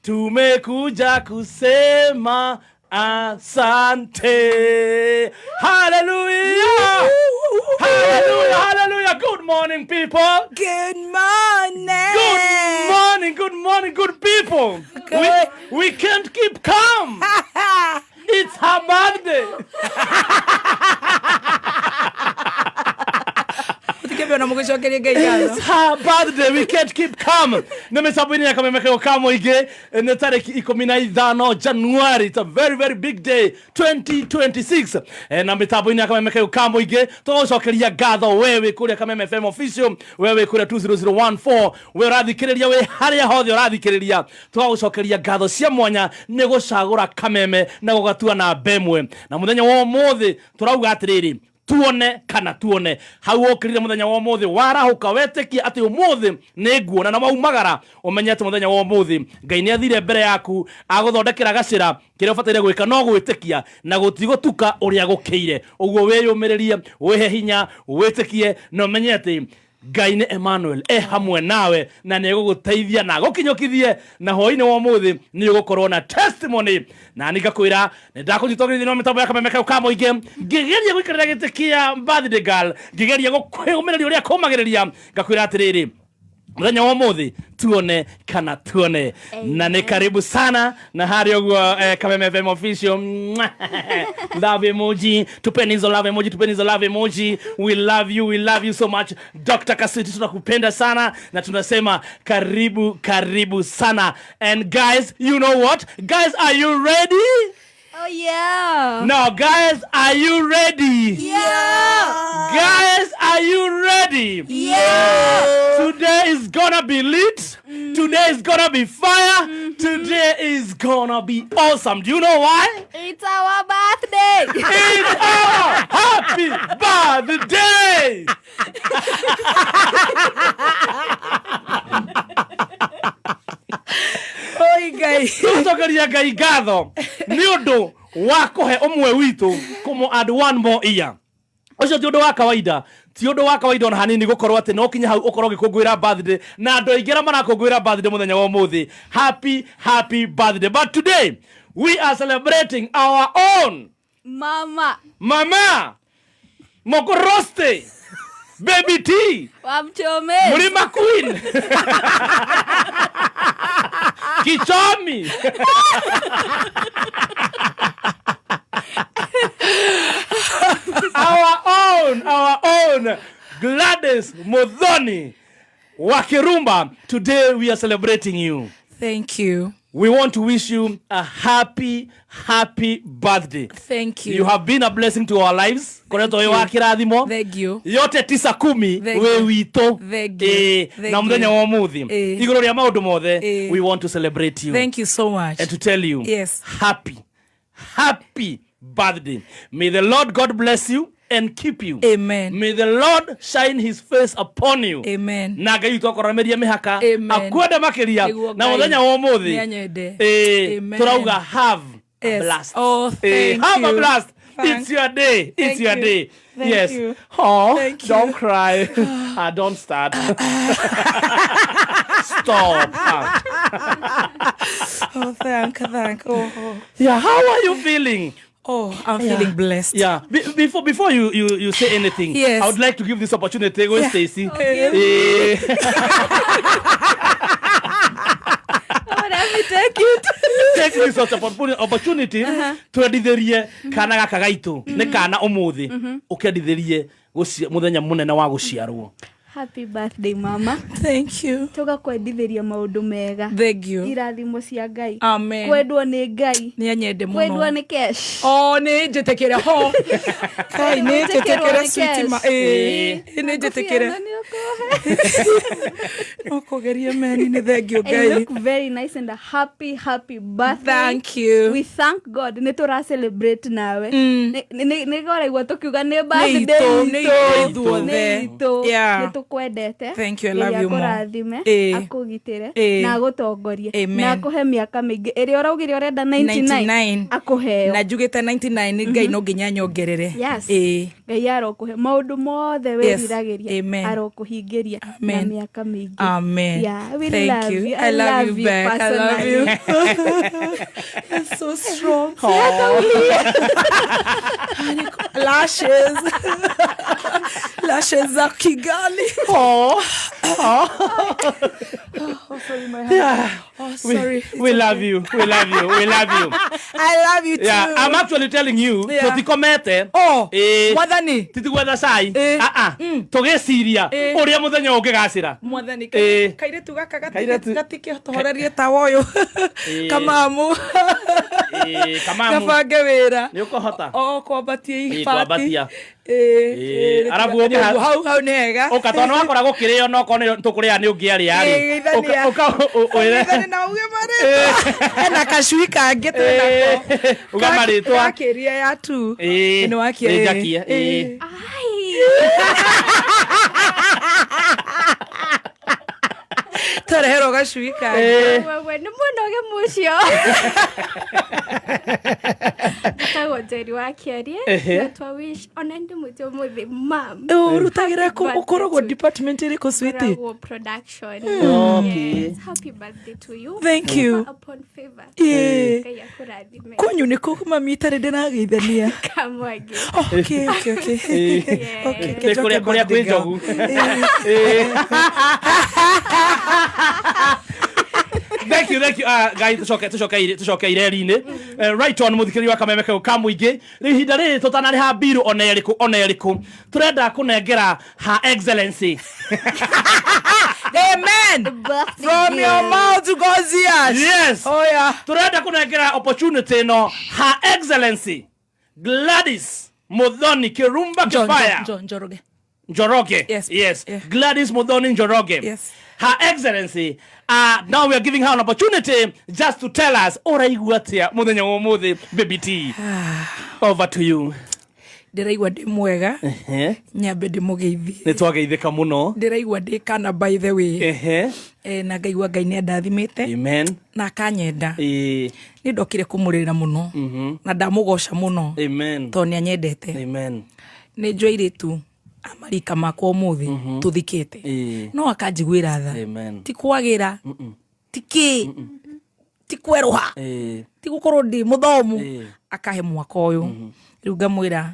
Tumekuja kusema asante. Hallelujah. Hallelujah. Hallelujah. Good morning, people. Good morning. Good morning, good morning, good people. Good. We can't keep calm. It's her birthday. Tukĩambia na mũgĩcokerie Ngai ngatho. It's her birthday. We can't keep calm. Nĩ mĩtambo-inĩ ya Kameme Kayũ ka mũingĩ nĩ tarĩki 15 January. It's a very very big day 2026. Na mĩtambo-inĩ ya Kameme Kayũ ka mũingĩ tũgũcokeria ngatho we wĩ kũrĩa Kameme FM official, we wĩ kũrĩa 20014, we ũrathikĩrĩria wĩ harĩa hothe ũrathikĩrĩria, tũgagũcokeria ngatho cia mwanya nĩ gũcagũra Kameme na gũgatua namba ĩmwe. Na mũthenya wa ũmũthĩ tũrauga atĩrĩrĩ, tuone kana tuone hau ũkĩrire mũthenya wa ũmũthĩ warahũka wetĩkie atĩ ũmũthĩ nĩ nguona na waumagara ũmenye atĩ mũthenya wa ũmũthĩ Ngai nĩ athire mbere yaku agũthondekera gacĩra kĩrĩa ũbataire gwĩka no gwĩtĩkia na gũtigũtuka ũrĩa gũkĩire. Ũguo wĩyũmĩrĩrie, wĩhe hinya, wĩtĩkie na ũmenye atĩ Ngai nĩ Emmanuel e hamwe nawe na nĩ egũgũteithia na agũkinyũkithie na hwaĩ-inĩ wa ũmũthĩ nĩ ũgũkorwo na testimony. Na niĩ ngakwĩra nĩ ndakũnyita ũgeni thĩinĩ wa mĩtambo ya Kameme Kayũ ka mũingĩ ngĩgeria gũikarĩra gĩtĩ kĩa birthday girl, ngĩgeria gũkwĩũmĩrĩria ũrĩa kũmagĩrĩria, ngakwĩra atĩrĩrĩ, mũthenya wa ũmũthĩ tuone kana tuone. Na nĩ karibu sana na harĩ ũguo Kameme FM official. Love emoji, tupeni hizo love emoji, tupeni hizo love emoji. We love you, we love you so much. Dr. Kaswiti, tunakupenda sana na tunasema karibu, karibu sana. And guys, you know what? Guys, are you ready? Oh yeah. No, guys, are you ready? Yeah. Guys, are you ready? Yeah. Today is gonna be lit. Today is gonna be fire. Today is gonna be awesome. Do you know why? It's our birthday. It's our happy birthday. Oi Ngai. Tũcokeria Ngai ngatho nĩ ũndũ wa kũhe ũmwe witũ kũmũ add one more year. Ũcio ti ũndũ wa kawaida, ti ũndũ wa kawaida ona hanini gũkorwo atĩ no kinya hau ũkorwo ũgĩkũngũĩra birthday na andũ aingĩ arĩa marakũngũĩra birthday mũthenya wa ũmũthĩ. Happy, happy birthday. But today we are celebrating our own Mama. Mama Mokoroste Baby T Wamchome. Mlima Queen Kichomi our own Gladys Muthoni Wakirumba. Today we are celebrating you. Thank you. We want to wish you a happy, happy birthday. Thank you. You have been a blessing to our lives. Koretwo wĩ wa kĩrathimo. Thank you. Yote 9 10 Thank wĩ you. witũ. Thank you. Thank Na mũthenya you. wa ũmũthĩ igũrũ rĩa maũndũ mothe we want to celebrate you. Thank you so much. And to tell you, Yes. happy, happy birthday. May the Lord God bless you and keep you. Amen. May the Lord shine his face upon you. Amen. Na Ngai witũ akoramerie mĩhaka. Amen. Akwende makĩria. Nĩguo Na Ngai. mũthenya wa ũmũthĩ. Nĩanyende. Amen. Tũrauga have a Yes. blast. Oh, thank Have a you. blast. Thank It's your day. It's Thank your you. day. Thank Yes. you. Oh, Thank you. don't cry. Don't start. Stop. Oh, thank, thank. Oh, oh. Yeah, how are you feeling? Oh, I'm feeling blessed. Yeah. Before you say anything, Yes. I would like to give this opportunity. Go, Yeah. Stacy. Okay. Oh, let me take it. Take this opportunity twendithĩrie kana gaka gaitũ nĩ kana ũmũthĩ ũkendithĩrie mũthenya mũnene wa gũciarwo. Happy birthday, mama. Thank you. Tũgakwendithĩria maũndũ mega. Thank you. Irathimo cia Ngai. Amen. Kwendwo nĩ Ngai. Nĩ anyende mũno. Kwendwo nĩ cash. Oh, nĩ njĩtĩkĩre ho. Kai, nĩ Gwĩtĩkĩrwo njĩtĩkĩre nĩ sweet ma. cash. Ĩĩ, nĩ njĩtĩkĩre. Nakũbia nĩ ũkũhe. No kũgeria meni nĩ thank you And Ngai. look very nice and a happy, happy birthday. Thank you. We thank God nĩ tũra celebrate nawe. Nĩ ũraigua tũkiuga nĩ birthday itũ, nĩ itũ itũ. ithuothe. Nĩ itũ. Yeah. Nĩ tũkwendete. Thank you, I Ngai love you more. akũrathime, Ĩĩ. akũgitĩre Ĩĩ. na agũtongorie Amen. na akũhe mĩaka mĩingĩ ĩrĩa ũraugire ũrenda 99 99. akũheo. Na njugĩte 99, Ngai no nginya nyongerere. Yes. Ĩĩ. Ngai arokũhe maũndũ mothe Yes. wĩriragĩria, Amen. arokũhingĩria na Amen. mĩaka mĩingĩ. Amen. Yeah, we Thank love you. you. I love you back. I love you. personally. It's so strong. Lashes. Lashes za Kigali. Oh. Oh, sorry, my hand. Oh, sorry. It's We love you, we love you, we love you. I love you too. Yeah, I'm actually telling you, Yeah. tũtikomete. Oh, Ĩĩ. Mwathani. Titigwetha cai. Ĩĩ. Ah, ah. Tũgĩciria Ĩĩ. ũrĩa mũthenya ũngĩgacĩra. Mwathani, Ĩĩ. kairĩtu gaka Kairĩtu- gatikĩtohorerie tawa ũyũ. Ĩĩ. Kamamu. Ĩĩ, kamamu. Gabange wĩra. Nĩ ũkũhota. O kwambatia Ĩĩ, ibati. kwambatia. Ĩĩ, Ĩĩ, ĩĩ, arabu ũngĩ ha- hau hau nĩ hega. Ũka tondũ wakora gũkĩrĩo no korwo nĩ tũkũrĩa nĩ ũngĩarĩa rĩ. Ĩĩ, geithania. Ũka ũĩre. Geithania na uge marĩtwa. Hena kacui kangĩ twĩnako. Ĩĩ, uga marĩtwa. Gakĩria ya tu. Ĩĩ, Nĩ wakia. nĩ Ĩĩ. njakie, ĩĩ. Ĩĩ. Ai. Twareherwo gacui kangĩ. Ĩĩ. Wewe nĩ mũnoge mũcio. Njĩtagwo Njeri wa Kĩarie Ehe. na twa wish ona ndĩ mũtĩ ũmũthĩ mam. Ũrutagĩra kũ? Happy Ũkoragwo birthday to- department ĩrĩkũ, sweetie? Ngoragwo production. Okay. Yes, happy birthday to you. Thank you. Favor upon favor. Ĩĩ. Ngai akũrathime. Kwanyu nĩ kũ mami itarĩ ndĩrageithania? Kamwangi. Okay, okay, okay. Yeah. Okay, Nĩ kũrĩa kũrĩa kwĩ njogu. Ĩĩ. Thank you, thank you. Ah, Ngai tucoke tucoke tucoke ireri-inĩ. Right on mũthikĩrĩria wa kameme kau ka mũingĩ. Rĩu ihinda rĩrĩ tũtanarĩha mbiru ona ĩrĩkũ ona ĩrĩkũ tũrenda kũnengera Her Excellency. Amen. Birthday From your girl. mouth to God's ears. Yes. Oh yeah. Tũrenda kũnengera opportunity ĩno Her Excellency Gladys Muthoni Kirumba John, Kifaya. John, John, Njoroge. Njoroge. Yes. Yes. Yeah. Gladys Muthoni Njoroge. Yes. Her Excellency, now we are giving her an opportunity just to tell us ũraigua atĩa mũthenya wa ũmũthĩ, baby T. Over to you. Ndĩraigua ndĩ mwega. Nyambe ndĩmũgeithie. Nĩ twageithĩka mũno. Ndĩraigua ndĩ kana by the way. Ehe. Eh, na ngaigua Ngai nĩ andathimĩte Amen. na akanyenda. Ĩĩ. Nĩ ndokire kũmũrĩra mũno na ndamũgoca mũno Amen. tondũ nĩ anyendete. Amen. Nĩ njũ airĩtu a marika makwa ũmũthĩ tũthikĩte Ĩĩ. no akanjiguĩra tha. Amen. Ti kwagĩra, ti kĩ, ti kwerũha, Ĩĩ. ti gũkorwo ndĩ mũthomu, Ĩĩ. akahe mwaka ũyũ. Rĩu ngamwĩra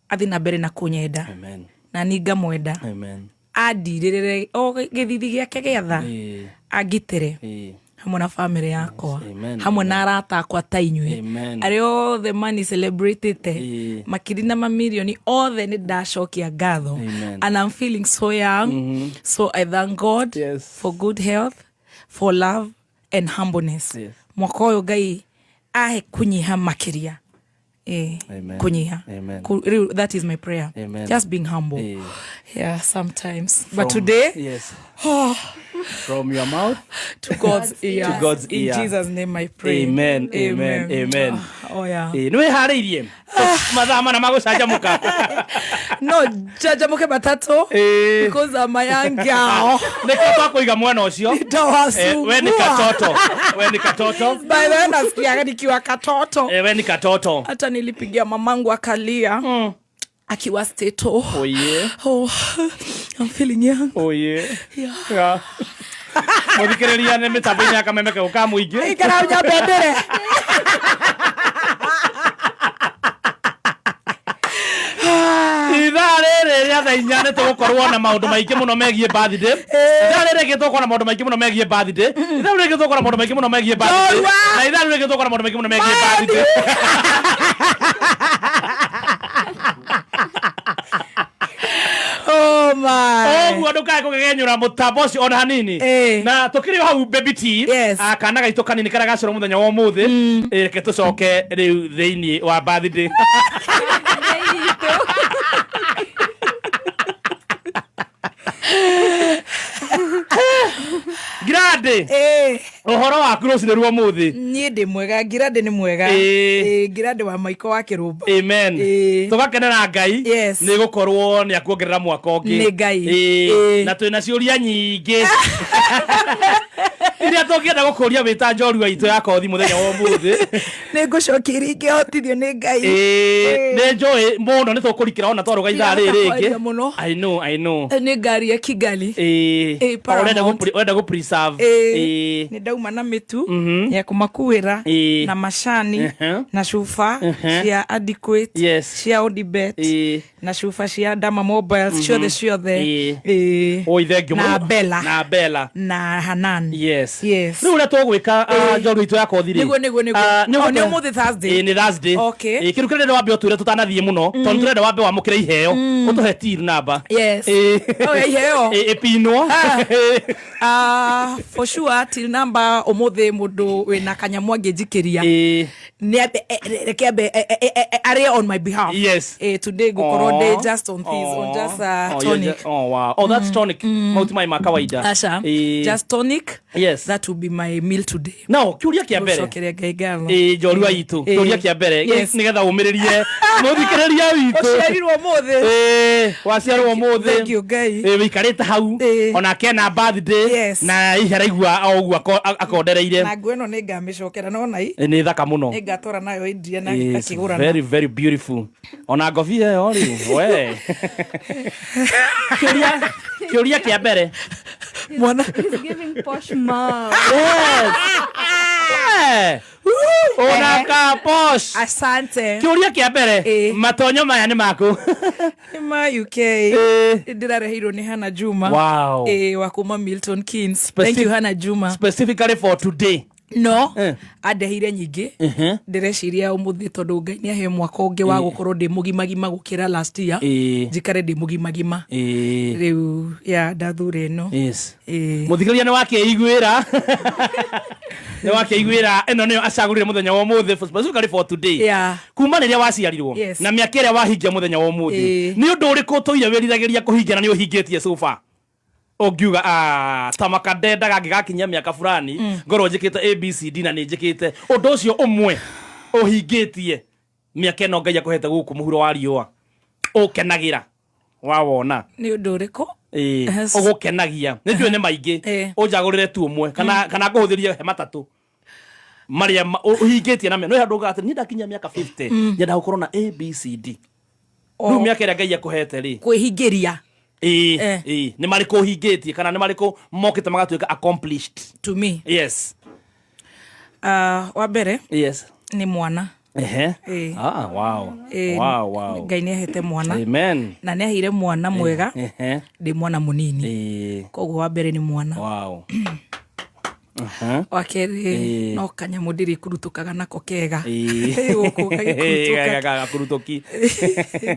athiĩ na mbere na kũnyenda Amen. na ni ngamwenda, Amen. andirĩrĩre o gĩthithi gĩake gĩa tha, Ĩĩ. angitĩre Ĩĩ. hamwe na bamĩrĩ yakwa, Amen. hamwe na arata akwa ta inyuĩ Amen. arĩa othe mani celebratĩte Ĩĩ. makiri na mamirioni othe nĩ ndacokia ngatho. Amen. And I'm feeling so young, so I thank God Yes. for good health, for love and humbleness. Yes. Mwaka ũyũ Ngai ahe kunyiha makĩria. Amen. Kunyiha. Amen. Rĩu that is my prayer. Amen. Just being humble. Ĩĩ. Yeah, sometimes, but today, Yes. From your mouth to God's ear. To God's In ear. Jesus' name I pray. Amen, amen, amen. Oh yeah. Ĩĩ, nĩ wĩharĩirie mathaa mana ma gũcanjamũka? No, njanjamũke matatũ Ĩĩ. because I'm a young girl. Nĩkĩo twakũiga mwena ũcio. Nitawasumbua. We ni katoto, we ni katoto. By the way, nasikiaga nikiwa katoto. We ni katoto. Hata nilipigia mamangu akalia akiwa steto. Oh yeah. Oh, I'm feeling young. Oh yeah. Yeah. Yeah. Mũthikĩrĩria nĩ mĩtambo-inĩ ya kameme kau ka mũingĩ. Ikara nyambendere. Ithaa rĩrĩ rĩa thaa 4 nĩ tũgũkorwo na maũndũ maingĩ mũno megiĩ birthday. Ithaa rĩrĩ rĩngĩ tũgũkorwo na maũndũ maingĩ mũno megiĩ birthday. Ithaa rĩrĩ rĩngĩ tũgũkorwo na maũndũ maingĩ mũno megiĩ birthday. Njorua! Na ithaa rĩrĩ rĩngĩ tũgũkorwo na maũndũ maingĩ mũno megiĩ birthday. Oh my. Ũguo ndũkae kũgegenyũra mũtambo ũcio ona hanini. Ĩĩ. Na tũkĩrĩ o hau, baby T. Yes. Ah, kana gaitũ kanini karĩa gacerwo mũthenya wa ũmũthĩ. Reke tũcoke rĩu thĩinĩ wa birthday. Ngai itũ. Grande. Eh. Ũhoro waku rũcinĩ rwa ũmũthĩ? Niĩ ndĩ mwega, ngirandĩ nĩ mwega. Ĩĩ. Ĩĩ, ngirandĩ wa maiko wa kĩrũmba. Amen. Ĩĩ. Tũgakenera Ngai. Yes. Nĩ gũkorwo nĩ akuongerera mwaka ũngĩ. Nĩ Ngai. Ĩĩ. Ĩĩ. Na twĩna ciũria nyingĩ iria tũngĩenda gũkũria wĩ ta njorua itũ ya kothi mũthenya wa ũmũthĩ. Nĩ ngũcokia iria ingĩhotithio nĩ Ngai. Ĩĩ, nĩ njũĩ mũno nĩ tũkũrikĩra ona twarũga ithaa rĩrĩ Ndirahota kwaria rĩngĩ. mũno. I know, I know. Nĩ ngari ya Kigali. Ĩĩ. Ĩĩ, O, ũrenda Paramount. ũrenda gũ preserve. Ĩĩ. Ĩĩ. Nĩ ndauma na mĩtu ya kũmakuĩra Ĩĩ. na macani na cuba cia Adequate, cia Odibet Ĩĩ. na cuba cia Dama Mobiles ciothe ciothe. Ĩĩ. Ĩĩ. Oi, thank you Na mũno. Bella. Na Bella. Na Hanan. Yes. Yes. Rĩu ũrĩa tũgwĩka, njorua itũ ya kothi rĩ. Nĩguo, nĩguo, nĩguo. Nĩ Oh, nĩ ũmũthĩ Thursday. Ĩĩ, nĩ Thursday. Okay. Ĩĩ, kĩndũ kĩrĩa ndĩrenda wambe ũtwĩre tũtanathiĩ mũno, tondũ tũrenda wambe wamũkĩre iheo, ũtũhe till number. Yes. Ĩĩ. Oh, ya iheo. Ĩĩ, ĩpinwo. Ah. For sure till number umuthi mundu wina kanyamu angĩnjikĩria Ĩĩ. nĩ ambe reke ambe arĩe on my behalf. Yes. Today ngũkorwo Aw. ndĩ just on this, on Aw. just Oh, you're tonic. oh, wow. Oh, that's tonic. Mau ti maĩ ma kawaida. Aca. Ĩĩ. Just tonic. Yes. That will be my meal today. Now, kĩũria kĩa mbere. Gũcokeria Ngai ngatho. Ĩĩ, njorua itũ. Ĩĩ. Kĩũria kĩa mbere Yes. nĩgetha ũmĩrĩrie mũthikĩrĩria witũ. Ũciarirwo ũmũthĩ. Ĩĩ, waciarwo ũmũthĩ. Thank you, Ngai. Ĩĩ, wĩikarĩte hau. Ĩĩ. Onake ena birthday. Yes. Na hihi araigua o ũguo akondereire. Na nguo ĩno nĩ ngamĩcokera no nai Ĩĩ, nĩ thaka mũno. nĩ ngatwara nayo India na It's akĩgũrana. very very beautiful. Ona ngobia ĩyo rĩ, we. Kĩũria kĩũria kĩa mbere. Mwana. He's giving posh mom. Yes. We. Ona ka posh. Asante. Kĩũria kĩa mbere, Ĩĩ. matonyo maya nĩ maku? Nĩ ma UK. Ĩĩ. Ndĩrareheirwo nĩ Hannah Juma. Wow. Ĩĩ, wa kuma Milton Keynes. Thank you, Hannah Juma. Specifically for today. No Eh. andeheire nyingĩ. Ndĩreciria ũmũthĩ tondũ Ngai nĩ ahe mwaka ũngĩ wa gũkorwo ndĩ mũgimagima gũkĩra last year, Ĩĩ. njikare ndĩ mũgimagima. Ĩĩ. Rĩu ya ndathura ĩno. Yes. Ĩĩ. Mũthikĩrĩria nĩ wakĩiguĩra, nĩ wakĩiguĩra, ĩno nĩyo acagũrire mũthenya wa ũmũthĩ specifically for today. Yeah. Kuma rĩrĩa waciarirwo Yes. na mĩaka ĩrĩa wahingia mũthenya wa ũmũthĩ, Ĩĩ. nĩ ũndũ ũrĩkũ ũtũire wĩriragĩria kũhingia na nĩ ũhingĩtie so far? Ũngiuga, "Ah, ta maka ndendaga ngĩgakinyia mĩaka fulani ngorwo njĩkĩte ABCD na nĩ njĩkĩte ũndũ ũcio ũmwe ũhingĩtie mĩaka ĩno Ngai akũhete gũkũ mũhuro wa riũa ũkenagĩra wawona." Nĩ ũndũ ũrĩkũ? Ĩĩ, Yes. ũgũkenagia nĩ njũĩ nĩ maingĩ. Ĩĩ. Ũnjagũrĩre tu ũmwe kana ngũhũthĩrie he matatũ marĩa ũhingĩtie na no handũ ugaga atĩ niĩ ndakinyia mĩaka 50 nyenda gũkorwo na ABCD. Rĩu mĩaka ĩrĩa Ngai akũhete rĩ. Kwĩhingĩria. Ĩĩ. Eh. Ĩĩ, nĩ marĩkũ ũhingĩtie kana nĩ marĩkũ mokĩte magatuĩka accomplished? To me. Yes. Wa mbere Yes. nĩ mwana. Ehe. Ĩĩ. Ah, wow. Ĩĩ, Wow. Ngai nĩ ahete mwana. Amen. Na nĩ aheire mwana mwega ndĩ mwana mũnini. Koguo wa mbere nĩ mwana. Wow. Wa kerĩ, Ĩĩ. no kanyamũ ndĩrĩkurutũkaga nako kega. Ĩĩ. Gũkũ gagĩkurutũka. Gakurutũki.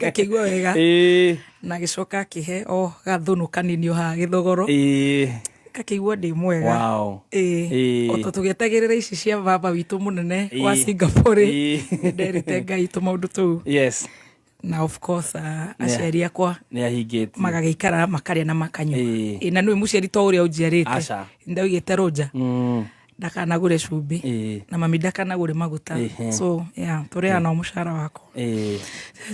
Ngakĩigua wega. Ĩĩ. Na gĩcoka akĩhe o gathũnũ kanini o haha gĩthogoro. Ĩĩ. Ngakĩigua ndĩ mwega. Wow. Ĩĩ. Ĩĩ. O tũgĩetagĩrĩra ici cia baba witũ mũnene wa Ĩĩ. Singapore. Ĩĩ. Nĩnderĩte Ngai tũmaũndũ tũu. Yes. Na of course, aciari akwa Nĩ ahingĩtie. magagĩikara makarĩa na makanyua. Ĩĩ. Ĩĩ, na nĩwe mũciari to ũrĩa ũnjiarĩte. Aca. Ndaugĩte rũnja ndakanagũre cumbĩ Ĩĩ. na mami ndakanagũre maguta. Ĩhĩ. So yeah, tũrĩaga nao mũcara wakwa. Ĩĩ.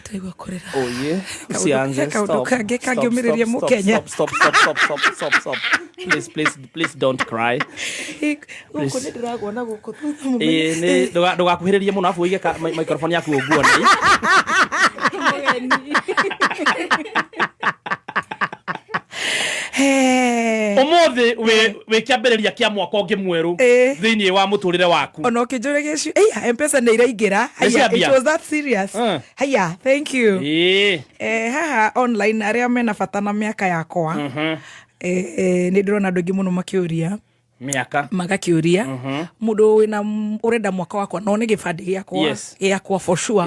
Ndaigua kũrĩra. Oye, Kaũndũ- usianze. kaũndũ Stop. kangĩ Stop, kangĩũmĩrĩria stop, Mũkenya. Stop, stop, stop, stop, stop, stop, stop. Please, please, please don't cry. Gũkũ nĩ ndĩragwo na gũkũ thutha Ĩĩ, mũmenye. nĩ ndũgakuhĩrĩrie mũno afu ũige microphone yaku ũguo nĩ. Mũgeni. He. Ũmũthĩ wĩ kĩambĩrĩria kĩa mwaka ũngĩ mwerũ Ĩĩ. thĩinĩ wa mũtũrĩre waku. Ona ũkĩnjũragia cio, "Ĩya, M-Pesa nĩ iraingĩra." Haya, ciambia? it was that serious. Haya, thank you. Ĩĩ. Haha online arĩa mena bata na mĩaka yakwa, nĩ ndĩrona andũ aingĩ mũno makĩũria, Mĩaka. Magakĩũria mũndũ wĩna ũrenda mwaka wakwa no nĩ gĩbandĩ gĩakwa gĩakwa for sure.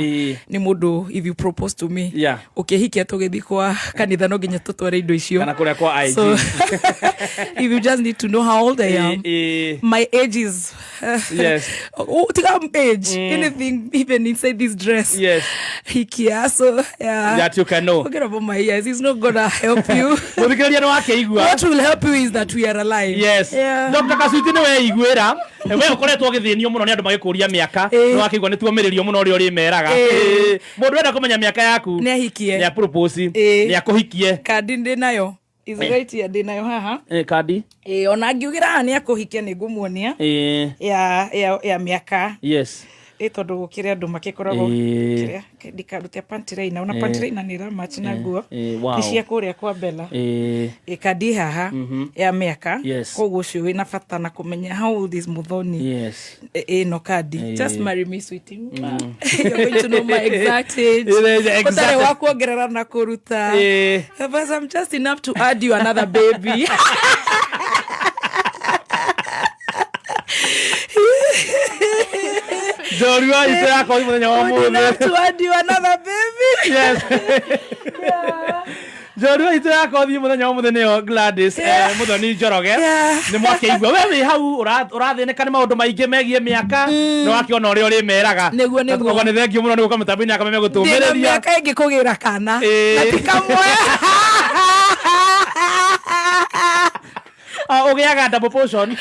Nĩ mũndũ, if you propose to me, ũkĩhikia tũgĩthiĩ kwa kanitha no nginya tũtware indo icio Kana kũrĩa kwa IG. So if you just need to know how old I am, Ĩĩ. my age is oh, tiga age, anything even inside this dress. Hikia, so yeah. That you can know. Forget about my ears, it's not gonna help you. Mũthikĩrĩria nĩ wakĩigua. What will help you is that we are alive. Yes. Yeah. No. Dr. Kasuiti nĩ weiguĩra we ũkoretwo ũgĩthĩnio mũno nĩ andũ magĩkũria mĩaka Ĩĩ. nĩ wakĩigua nĩ tuomĩrĩrio mũno ũrĩa ũrĩmeraga. Ĩĩ. Ĩĩ. Mũndũ enda kũmenya mĩaka yaku Nĩ ahikie. nĩ apropose Ĩĩ. nĩ akũhikie. Kandi ndĩ nayo is right here, ndĩ nayo haha. Kandi. Ĩĩ, ona ngiugĩra haha nĩ akũhikia nĩ ngũmuonia Ĩĩ. ya mĩaka. Yes. Ĩ tondũ gũkĩrĩ andũ makĩkoragwo Ĩĩ. kĩrĩa ndikarute panty liner, ona panty liner nĩ ĩramatch na nguo. Ĩĩ, wow. Nĩ cia kũrĩa kwa Bella. Ĩĩ. Ĩ kandi haha ya mĩaka. Yes. Koguo ũcio wĩna bata na kũmenya how old is Muthoni. Yes. Ĩno kandi, just marry me sweetie, you're going to know my exact age. It is exact- Ũtarĩ wa kuongerera na kũruta. Ĩĩ. But I'm just enough to add you another baby. Njorua itũ yakwa mũthenya wa Good ũmũthĩ. enough to add you another baby. Yes. Njorua itũ yakwa thiĩ mũthenya wa ũmũthĩ nĩyo Gladys Muthoni Njoroge. Yeah. Nĩ mwakĩigua we wĩ hau ũrathĩnĩka nĩ maũndũ maingĩ megiĩ mĩaka nĩ wakĩona ũrĩa ũrĩmeraga. Nĩguo, Na nĩguo. tũkauga nĩ thengiũ mũno nĩ gũka mĩtambo-inĩ ya Kameme Ndĩna gũtũmĩrĩria. mĩaka ĩngĩ kũgĩra kana Ĩĩ. na ti kamwe. Ah, ũgĩaga double portion.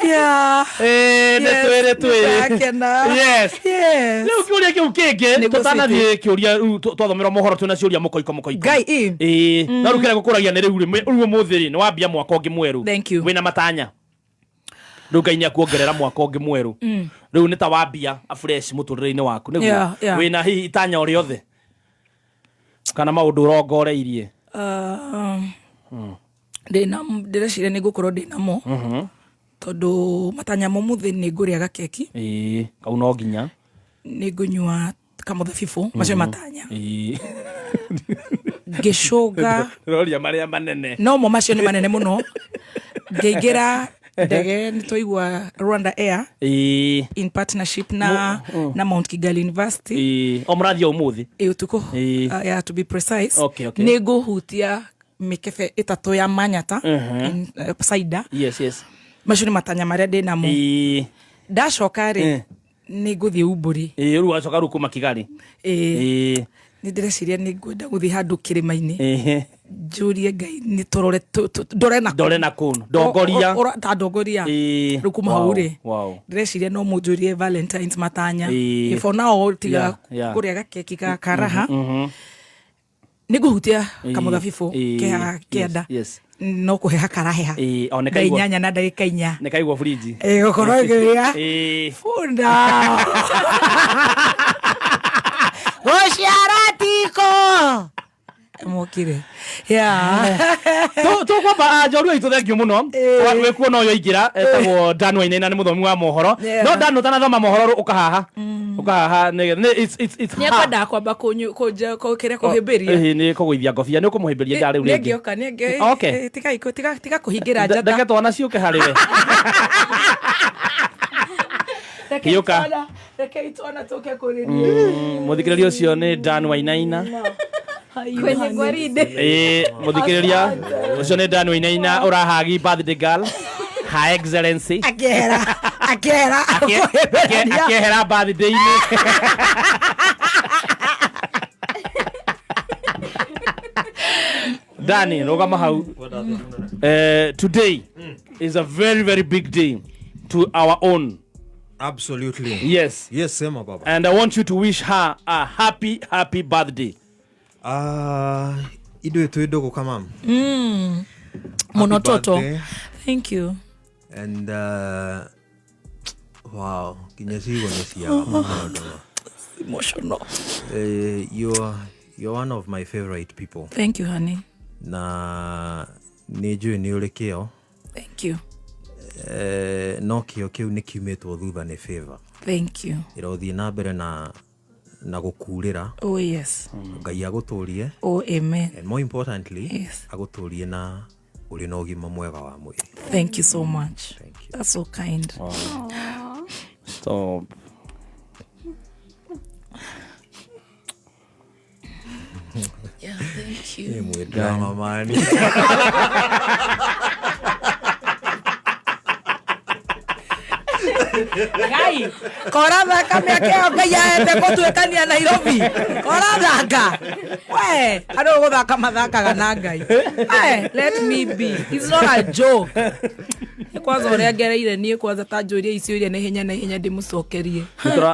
Yeah. Ĩĩ, nĩ Yes, twĩrĩ twĩrĩ. nĩndakena. Yes. Yes. Rĩu kĩũria kĩu kĩngĩ Nĩguo. tũtanathiĩ kĩũria rĩu twathomerwo mohoro twĩna ciũria mũkoiko mũkoiko. Ngai ĩ. Ĩĩ, no rĩu kĩrĩa gũkũragia nĩ rĩu rĩ rĩu ũmũthĩ rĩ nĩ wambia mwaka ũngĩ mwerũ. Thank you. Wĩna matanya rĩu Ngai nĩ akuongerera mwaka ũngĩ mwerũ, rĩu nĩ ta wambia afresh mũtũrĩre-inĩ waku nĩguo? Yeah. Wĩna hihi itanya o rĩothe kana maũndũ ũrongoreirie? Ndĩna ndĩreciria nĩ ngũkorwo ndĩnamo tondũ matanya ma ũmũthĩ nĩ ngũrĩa gakeki. Ĩĩ, kau no nginya. Nĩ ngũnyua kamũthabibũ, macio matanya. Ĩĩ. Ngĩcũnga. Roria marĩa manene. No mo macio nĩ manene mũno. Ngĩingĩra ndege nĩ twaigua Rwanda Air in partnership na Mount Kigali University. Ĩĩ, o mũrathiĩ ũmũthĩ? Ĩ, ũtukũ. Ĩĩ. Yeah, to be precise. Okay. Nĩ ngũhutia mĩkebe ĩtatũ ya manyata in cider. Yes. Macio nĩ matanya marĩa ndĩ namo. Ndacoka rĩ, nĩ ngũthiĩ umbũri. Ĩĩ, rĩu wacoka rĩu kuma Kigali? Ĩĩ. Ĩĩ. Nĩ ndĩreciria nĩ ngwenda gũthiĩ handũ kĩrĩma-inĩ, Ĩĩ. njũrie Ngai nĩ tũrore ndore na Ndore na kũu ndongoria. Ta ndongoria. Ĩĩ. Rĩu kuma hau rĩ, ndĩreciria no mũnjũrie Valentines matanya. Ĩĩ. For now tiga kũrĩa gakeki ga karaha, nĩ ngũhutia kamũthabibũ keha kĩanda. No kũheha karaheha. Ĩĩ, o nĩ Thaa kaigua. 8 na ndagĩka 4. Nĩ kaigua fridge. Ĩĩ, gũkorwo ĩkĩrĩa bunda gũciara tiko mokire, yeah. Tũkwamba njorua itũ thengiũ mũno. Ĩĩ. Wĩ kuona ũyũ aingĩra etagwo Dan Wainaina nĩ mũthomi wa mohoro. No Dan ũtanathoma mohoro rũ ũkahaha ũkahaha it's Nĩ akwendaga kwamba kũnja kĩrĩa kũhĩmbĩria. Ĩhĩ, nĩ kũgũithia ngobia nĩ ũkũmũhĩmbĩria nja rĩu rĩngĩ. Nĩngĩoka nĩngĩ. Okay. Tiga kũhingĩra njata. Reke twana ciũke harĩ we. Reke Gĩũka. Reke itwana tũke kũrĩ niĩ. Mũthikĩrĩria ũcio nĩ Dan Wainaina. Kwenye gwaride. Ĩĩ, mũthikĩrĩria ũcio nĩ Dan Wainaina ũrahagi birthday girl, Her Excellency. Akĩehera akĩehera kũhĩmbĩria. Akĩehera birthday-inĩ. Dani, rũgama hau. Today is a very very big day to our own. Absolutely. Yes. Yes, sema baba. And I want you to wish her a happy happy birthday. Ah, ithuĩ twĩ ndũgũ kamam. Mũno Happy toto. birthday. Thank you. And wow, nginya ciugo nĩ ciaga mũno. Emotional. You're one of my favorite people. Thank you, honey. Na nĩ njũĩ nĩ ũrĩ kĩo. Thank you. No kĩo kĩu nĩ kiumĩtwo thutha nĩ favor. Thank you. Ĩrothiĩ na mbere na gũkurĩra. Oh yes. Ngai agũtũrie. Oh, amen. And more importantly, Yes. agũtũrie na ũrĩ na ũgima mwega wa mwĩrĩ. Thank you so much. Thank you. That's so kind. Stop. Yeah, thank you. Ĩ mwĩ drama man. Ngai kora thaka mĩaka ĩyo Ngai aete gũtuĩkania Nairobi, kora thaka we andũ gũthaka mathakaga na Ngai. Eh, let me be, it's not a joke. Nĩ kwanza ũrĩa ngereire niĩ, kwanza ta njũrie icio iria na ihenya na ihenya ndĩmũcokerie.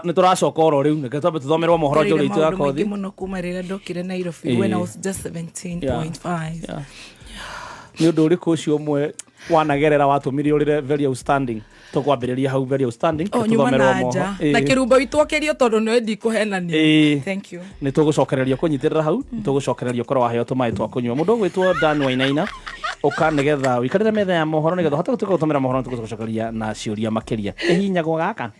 Nĩ tũracoka oro rĩu, reke twambe tũthomerwo mohoro Ngereire njũrĩ itũ ya maũndũ maingĩ kothi. Mũno kuma rĩrĩa ndokire Nairobi when I was just 17.5. Yeah. Nĩ ũndũ ũrĩkũ ũcio ũmwe wanagerera watũmire ũrĩre? Very outstanding. Tũkwambĩrĩria hau, very outstanding. O nyuma tũthomerwo na mohoro. nja na kĩrumba itwokerio tondũ nĩwe ndikũhenania. Thank you. Nä tå gå cokereria kå nyitä rä ra hau, nä tå gå cokereria korwo waheo tå maä twa kå nyua. Må ndå å gwä Dan Wainaina, å nä getha wä ikarä re metha ya mohoro nä getha å hote gå tuä ka gå tåmä ra mohoro. Nä tå gå cokeria na ciå ria makä ria ä hinyagwo gaka.